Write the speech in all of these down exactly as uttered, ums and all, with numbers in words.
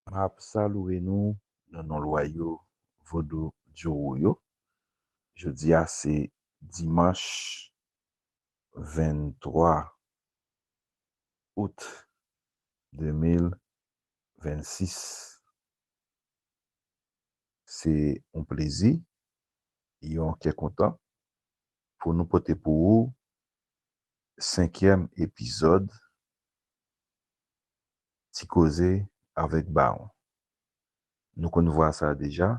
M ap salye nou nan non lwayo vodou Djoro yo. Jodi a se dimanch venntwa out de mil vennsis. Se yon plezi, yon kè kontan pou nou pote pou ou senkyèm epizòd Ti Koze avèk Bawon. Nou konn vwa sa deja,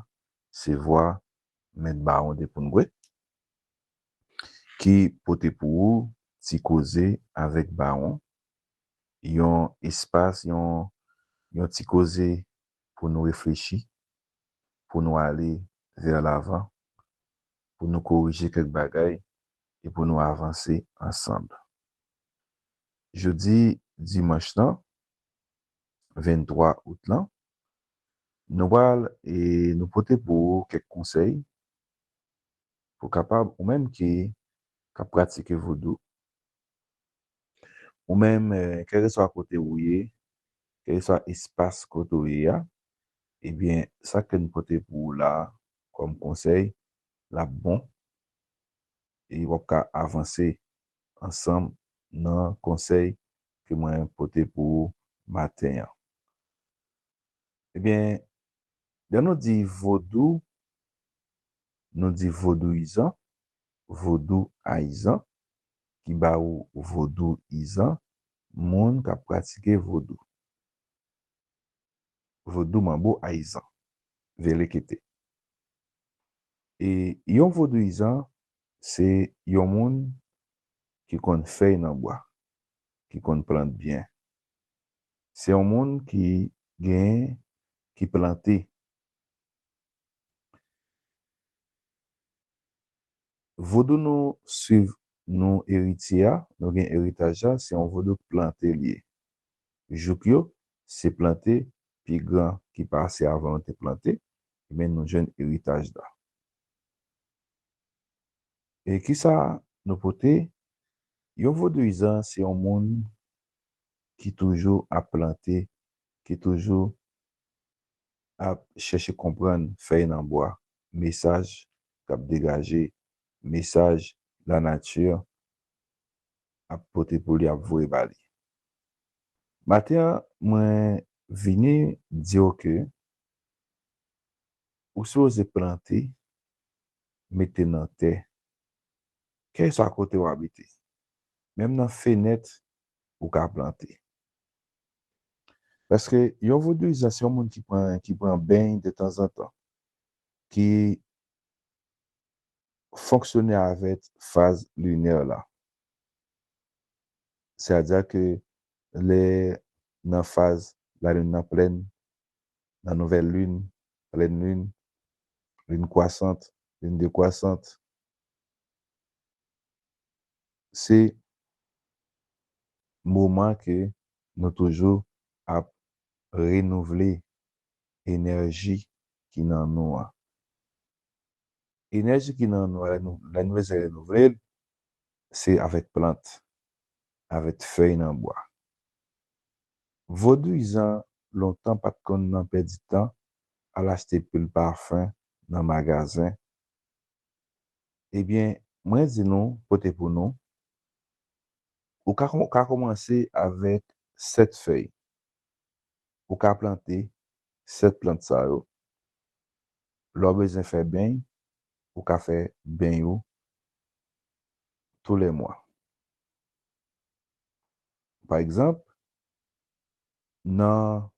se vwa Mèt Bawon de Poungwe ki pote pou ou Ti Koze avèk Bawon, yon espas, yon, yon ti koze pou nou reflechi, pou nou ale vè lavan, pou nou korije kèk bagay e pou nou avanse ansanm. Jodi dimanch lan, venntwa out lan, nou pral e nou pote pou ou kèk konsèy pou kapab, ou menm ki k ap pratike vodou, ou menm, eh, kèlkeswa kote ou ye, kèlkeswa espas kote ou ye a, ebyen, sa ke n pote pou ou la kòm konsèy, l ap bon, e w ap ka avanse ansanm nan konsèy ke mwen pote pou ou maten an. Ebyen, lè nou di vodou, nou di vodouyizan, vodou ayizan, ki ba ou vodouyizan, moun k ap pratike vodou. Vodou manbo ayizan, velekete. E yon vodouyizan, se yon moun ki konn fèy nan bwa, ki konn plant byen. Se yon moun ki gen, ki plante. Vodou nou swiv, nou eritye a, nou gen eritaj la, se yon vodou k plante li ye. Jouk yo, se plante pi gran ki pase avan yo te plante, men nou jwenn eritaj la. E kisa nou pote? Yon vodouyizan se yon moun ki toujou ap plante, ki toujou ap chèche konprann fèy nan bwa, mesaj k ap degaje, mesaj lanati ap pote pou li, ap voye ba li. Maten an, mwen vini di w ke ou sipoze plante, mete nan tè, kèlkeswa kote w abite. Menm nan fenèt, ou ka plante. Paske yon vodouyizan, se yon moun ki pran, ki pran beny detanzantan, ki fonksyone avèk faz linè la. Sètadi ke lè nan faz lalin nan plèn, nan nouvèl lin, plèn lin, lin kwasant, lin dekwasant, se moman ke nou toujou ap renouvle enèji ki nan nou an. Enèji ki nan nou an, lè nou, lè nou bezwen renouvle l, se avèk plant, avèk fèy nan bwa. Vodouyizan lontan pa t konn nan pèdi tan, al achte pil pafen nan magazen. Ebyen, mwen di nou, pote pou nou, ou ka, ou ka kòmanse avèk sèt fèy. Ou ka plante sèt plant sa yo. Lè w bezwen fè beny, ou ka fè beny ou tou lè mwa. Pa egzanp, nan,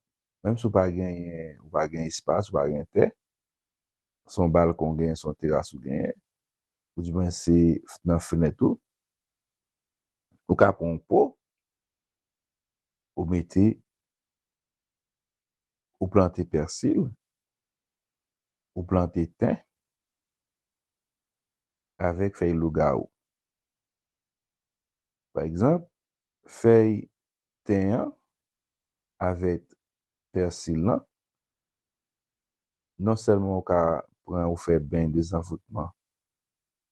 menm si w pa genyen, ou pa gen espas, ou pa gen tè, se yon balkon w genyen, se yon teras ou genyen, oudimwen se nan fenèt ou, ou ka pran yon po, ou mete, ou plante pèsi, ou plante ten avèk fèy lougawou. Pa egzanp, fèy ten an avèk pèsi lan, non sèlman ou ka pran ou fè beny dezanvoutman,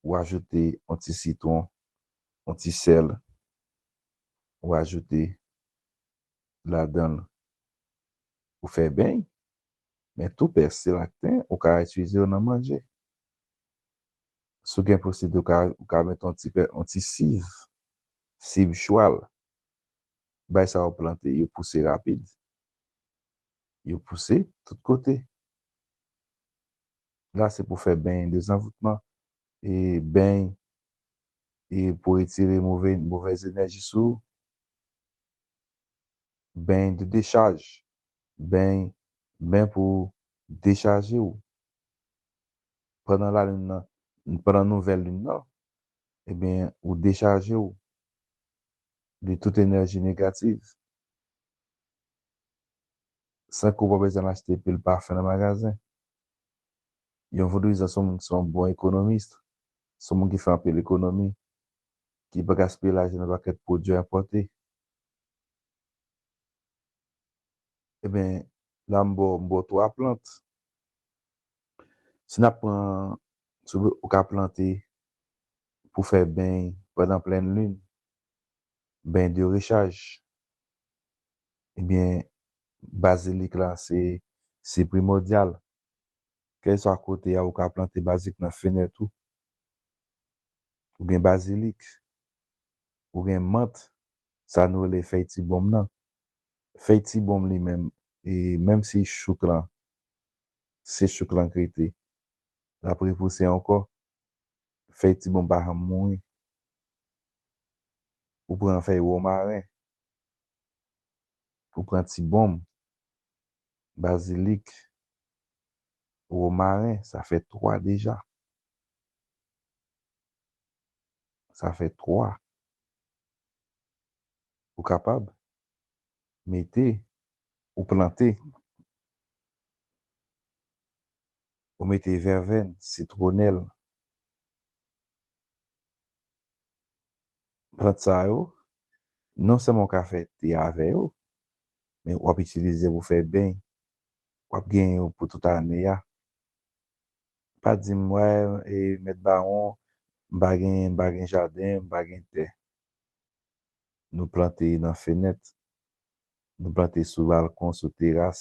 ou ajoute yon ti sitwon, yon ti sèl, ou ajoute ladan l, ou fè beny, Men tou pès, se lakten, ou ka itilize yo nan manje. Si w gen posiblite, ou ka, ou ka met yon ti, yon ti siv, siv chwal. Bay sa yo plante, yo pouse rapid. Yo pouse tout kote. La, se pou fè beny dezanvoutman, e beny, e pou retire move, movèz enèji sou ou. Beny de dechaj. Beny, beny pou dechaje w. Pandan lalin nan, pandan nouvèl lin nan, ebyen, ou dechaje w de tout enèji negativ. San ke w pa bezwen achte pil pafen nan magazen. Yon vodouyizan se yon moun ki se yon bon ekonomis, se yon moun ki fè anpil ekonomi, ki pa gaspiye lajan nan pakèt pwodui enpòte. Ebyen, la m ba w, m ba w twa plant. Si n ap pran, si w, ou ka plante pou fè beny pandan plenn lin, beny de rechaj. Ebyen, bazilik la, se, se primòdyal. Kèlkeswa kote a, ou ka plante bazilik nan fenèt ou. Ou gen bazilik. Ou gen mant, sa nou rele fèy ti bonm nan. Fèy ti bonm li menm, e menm si chouk lan, se chouk lan k rete, l ap repouse ankò. Fèy ti bonm pa janm mouri. Ou pran fèy womaren, ou pran ti bonm, bazilik, womaren, sa fè twa deja. Sa fè twa. Ou kapab mete, ou plante, ou mete vèvèn, sitwonèl. Plant sa yo, non sèlman w ka fè te avè yo, men w ap itilize pou fè beny. W ap genyen yo pou tout ane a. Pa di m, wè, e, mèt Bawon, m pa gen, m pa gen jaden, m pa gen tè. Nou plante nan fenèt, nou plante sou balkon, sou teras.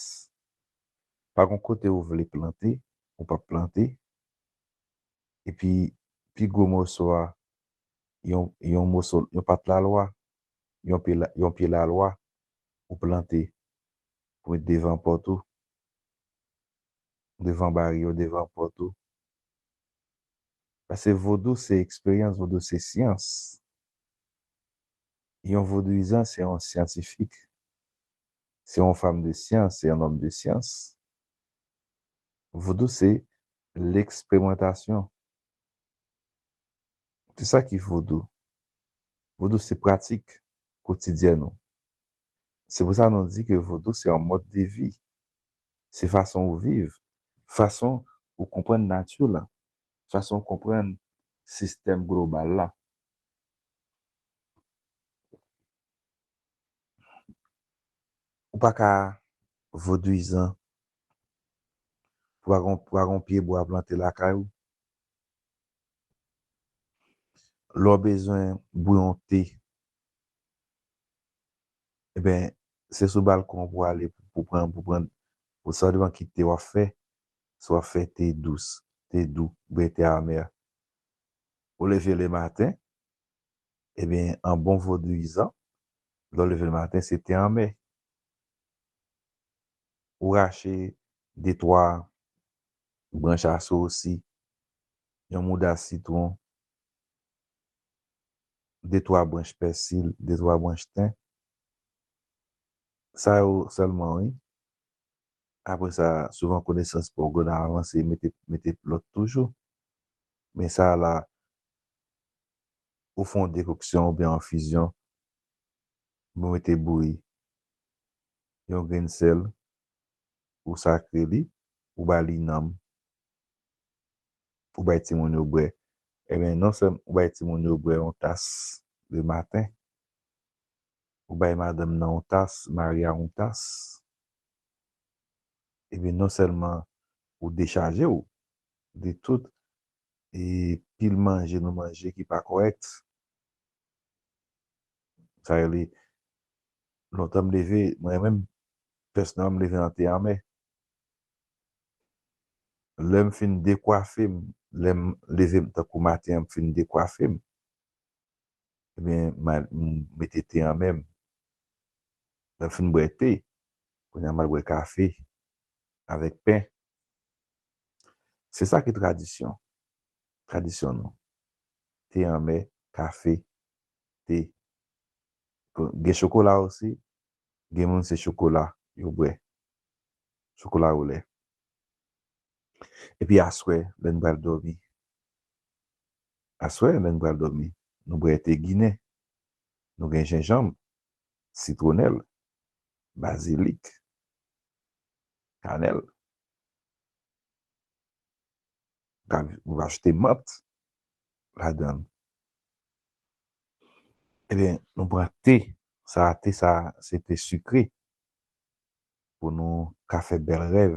Pa gen kote ou vle plante, ou p ap plante. Epi, pi gwo moso a, yon, yon moso, yon pat lalwa, yon pye la, yon pye lalwa, ou plante pou met devan pòt ou, devan bari yo, devan pòt ou. Paske vodou se eksperyans, vodou se syans. Yon vodouyizan se yon syantifik, se yon fanm de syans, se yon nonm de syans. Vodou se leksperimantasyon. Se sa ki vodou. Vodou se pratik kotidyèn ou. Se pou sa nou di ke vodou se yon mòd de vi. Se fason ou viv, fason ou konprann nati lan, fason ou konprann sistèm global la. Ou pa ka vodouyizan, ou pa gon, ou pa gon pye bwa plante lakay ou. Lè w bezwen bouyon te, ebyen, se sou balkon pou w ale pou, pou pran, pou pran, pou sa depann ki te w ap fè, si w ap fè te dous, te dou, oubyen te amè. Ou leve lematen, ebyen, an bon vodouyizan, lè w leve lematen, se te anmè. Ou rache de twa branch asosi, yon mouda sitwon, de twa branch pèsil, de twa branch ten. Sa yo sèlman, wi. Apre sa, souvan konesans pa w gen avanse, mete, mete lòt toujou. Men sa a la, ou fè yon dekoksyon oubyen yon enfizyon, ou mete bouyi, yon grenn sèl, ou sakre li, ou ba li nanm, ou bay timoun yo bwè. Ebyen, non sèlman ou bay timoun yo bwè yon tas lematen, ou bay madanm nan yon tas, mari a yon tas, ebyen, non sèlman ou dechaje w de tout e pil manje nou manje ki pa kòrèk. Sa rele, lontan m leve, mwen menm, pèsonèlman, m leve nan te anmè. Lè m fin dekwafe m, lè m leve m tankou maten an, m fin dekwafe m, ebyen, m al, m mete te an men m. Lè m fin bwè te, kounye a m al bwè kafe avèk pen. Se sa ki tradisyon. Tradisyon nou. Te anmè, kafe, te. Gen chokola osi. Gen moun se chokola yo bwè. Chokola olè. Epi aswè, lè n pral dòmi. Aswè, lè n pral dòmi, nou bwè te ginen. Nou gen jenjanm, sitwonèl, bazilik, kanèl. Ou ka, ou ka achte mant ladan l. Ebyen, nou pran te. Sa, te sa, se te sikre. Pou nou ka fè bèl rèv.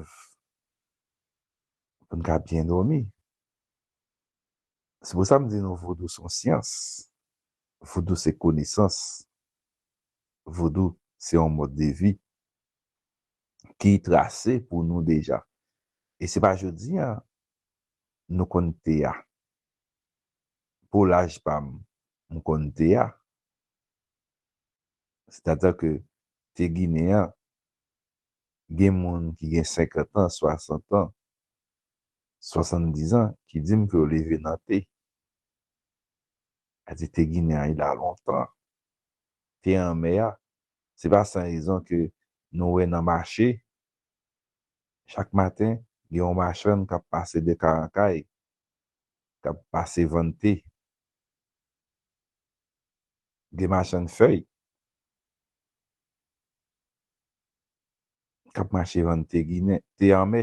Pou n ka byen dòmi. Se pou sa m di nou, vodou se yon syans. Vodou se konesans. Vodou se yon mòd de vi ki trase pou nou deja. E se pa jodi a nou konn te a. Pou laj pa m, m konn te a. Sètadi ke te ginen an, gen moun ki gen senkant an, swasant an, swasanndiz an, ki di m ke yo leve nan te. Sa di te ginen an, il a lontan. Te anmè a, se pa san rezon ke nou wè nan mache, chak maten, gen yon machann k ap pase de kay an kay, k ap pase vann te. Gen machann fèy k ap mache vann te ginen, te anmè.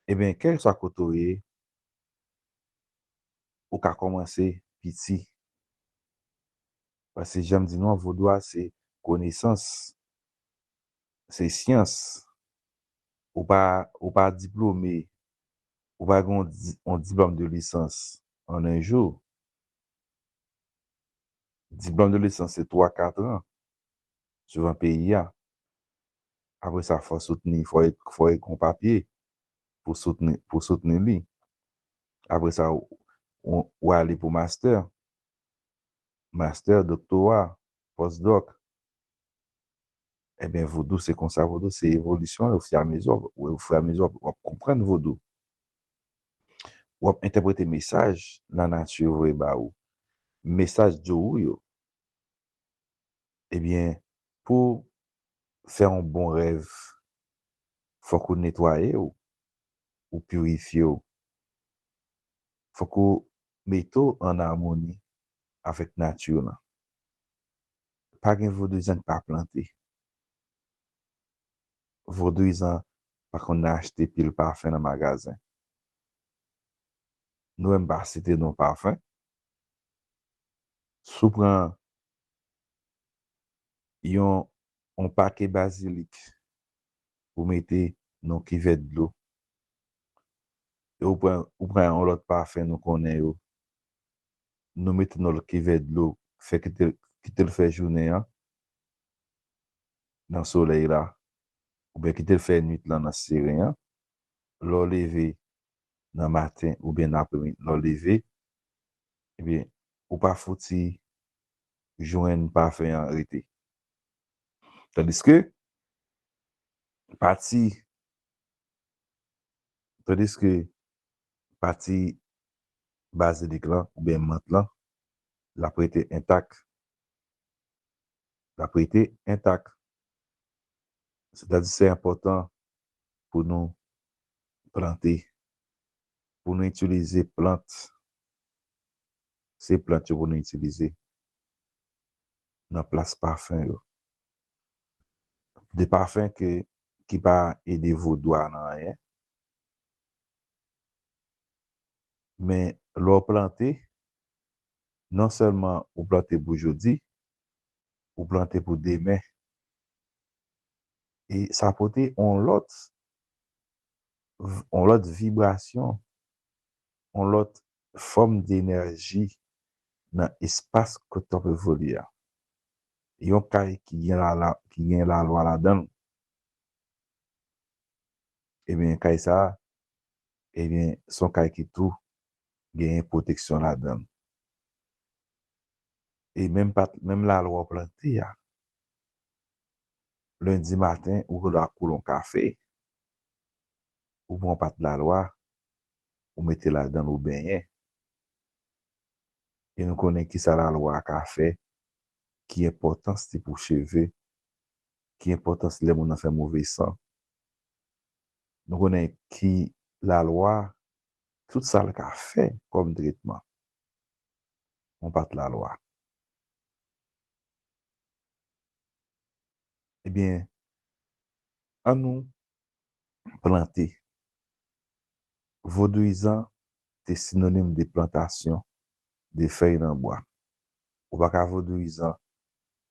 Ebyen, kèlkeswa kote w ye, ou ka kòmanse piti. Paske jan m di nou an, vodou a se konesans, se syans. Ou pa, ou pa diplome, ou pa gen yon di-, yon diplòm de lisans an en jou. Diplòm de lisans se twa, kat an, suivan peyi a. Apre sa, fò w soutni, fò w, fò w ekri yon papye pou soutni, pou soutni li. Apre sa, ou, ou, ou ale pou mastè. Mastè, doktora, pòsdòk. Ebyen, vodou, se konsa, vodou, se evolisyon, ofiramezi, ofiramezi, w ap konprann vodou. W ap entèprete mesaj lanati voye ba ou. Mesaj djowou yo. Ebyen, pou fè yon bon rèv, fòk ou netwaye w, ou pirifye w. Fòk ou mete w an amoni avèk nati lan. Pa gen vodouyizan ki pa plante. Vodouyizan pa konn achte pil pafen nan magazen. Nou menm pa site non pafen. Si w pran yon, yon pake bazilik ou mete nan yon kivè dlo, e ou pran, ou pran yon lòt pafen nou konnen yo, nou mete nan lòt kivè dlo, fè kite, kite l fè jounen an nan solèy la, oubyen kite l fè nwit lan nan seren an, lè w leve nan maten oubyen nan apremidi, lè w leve, ebyen, ou pa fouti jwenn pafen an rete. Tandiske pati, tandiske pati bazilik lan oubyen mant lan, l ap rete entak. L ap rete entak. Sètadi se enpòtan pou nou plante, pou nou itilize plant. Se plant yo pou nou itilize nan plas pafen yo. De pafen ke, ki pa ede vodou a nan anyen. Men lè w plante, non sèlman ou plante pou jodi, ou plante pou demen. E sa pote yon lòt, yon lòt vibrasyon, yon lòt fòm denèji nan espas kote w ap evolye a. Yon kay ki gen lala, ki gen lalwa ladan l, Ebyen, kay sa a, ebyen, se yon kay ki tou genyen pwoteksyon ladan l. E menm pat, menm lalwa w plante a, lendi maten, ou gen dwa koule yon kafe, ou pran yon pat lalwa, ou mete ladan l, ou benyen. E nou konnen ki sa lalwa a ka fè, ki enpòtans li pou cheve, ki enpòtans lè moun nan fè move san. Nou konnen ki lalwa, tout sa l ka fè kòm tretman. Yon pat lalwa. Ebyen, ann nou plante. Vodouyizan te sinonim de plantasyon, de fèy nan bwa. Ou pa ka vodouyizan,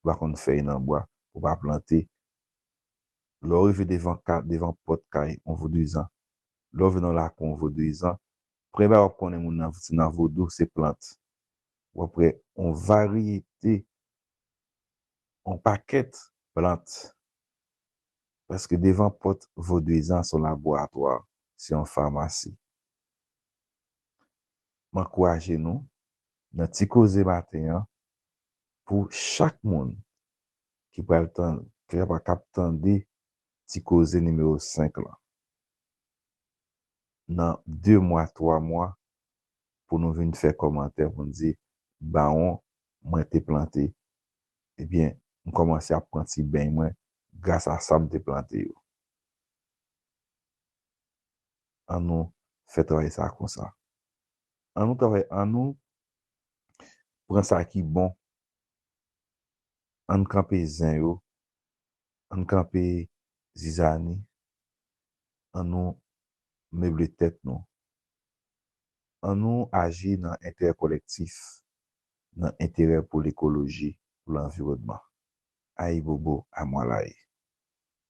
ou pa konn fèy nan bwa, ou pa plante. Lè w rive devan ka, devan pòt kay yon vodouyizan, lè w vin nan lakou yon vodouyizan, premye bagay w ap konnen moun nan, se nan vodou, se plant. W ap wè yon varyete, yon pakèt plant. Paske devan pòt vodouyizan se yon laboratwa, se yon famasi. M ankouraje nou nan ti koze maten an pou chak moun ki pral tann, ki ap, k ap tande ti koze nimewo senk lan. Nan de mwa, twa mwa, pou nou vin fè kòmantè pou n di, Bawon, mwen te plante, ebyen, m kòmanse ap pran ti beny mwen gras a sa m te plante yo. Ann nou fè travay sa konsa. Ann nou travay, ann nou pran sa ki bon. Ann kanpe zen yo, ann kanpe zizani, ann nou meble tèt nou. Ann nou aji nan enterè kolektif, nan enterè pou lekoloji, pou lanviwònman. Ayibobo, amwalayi.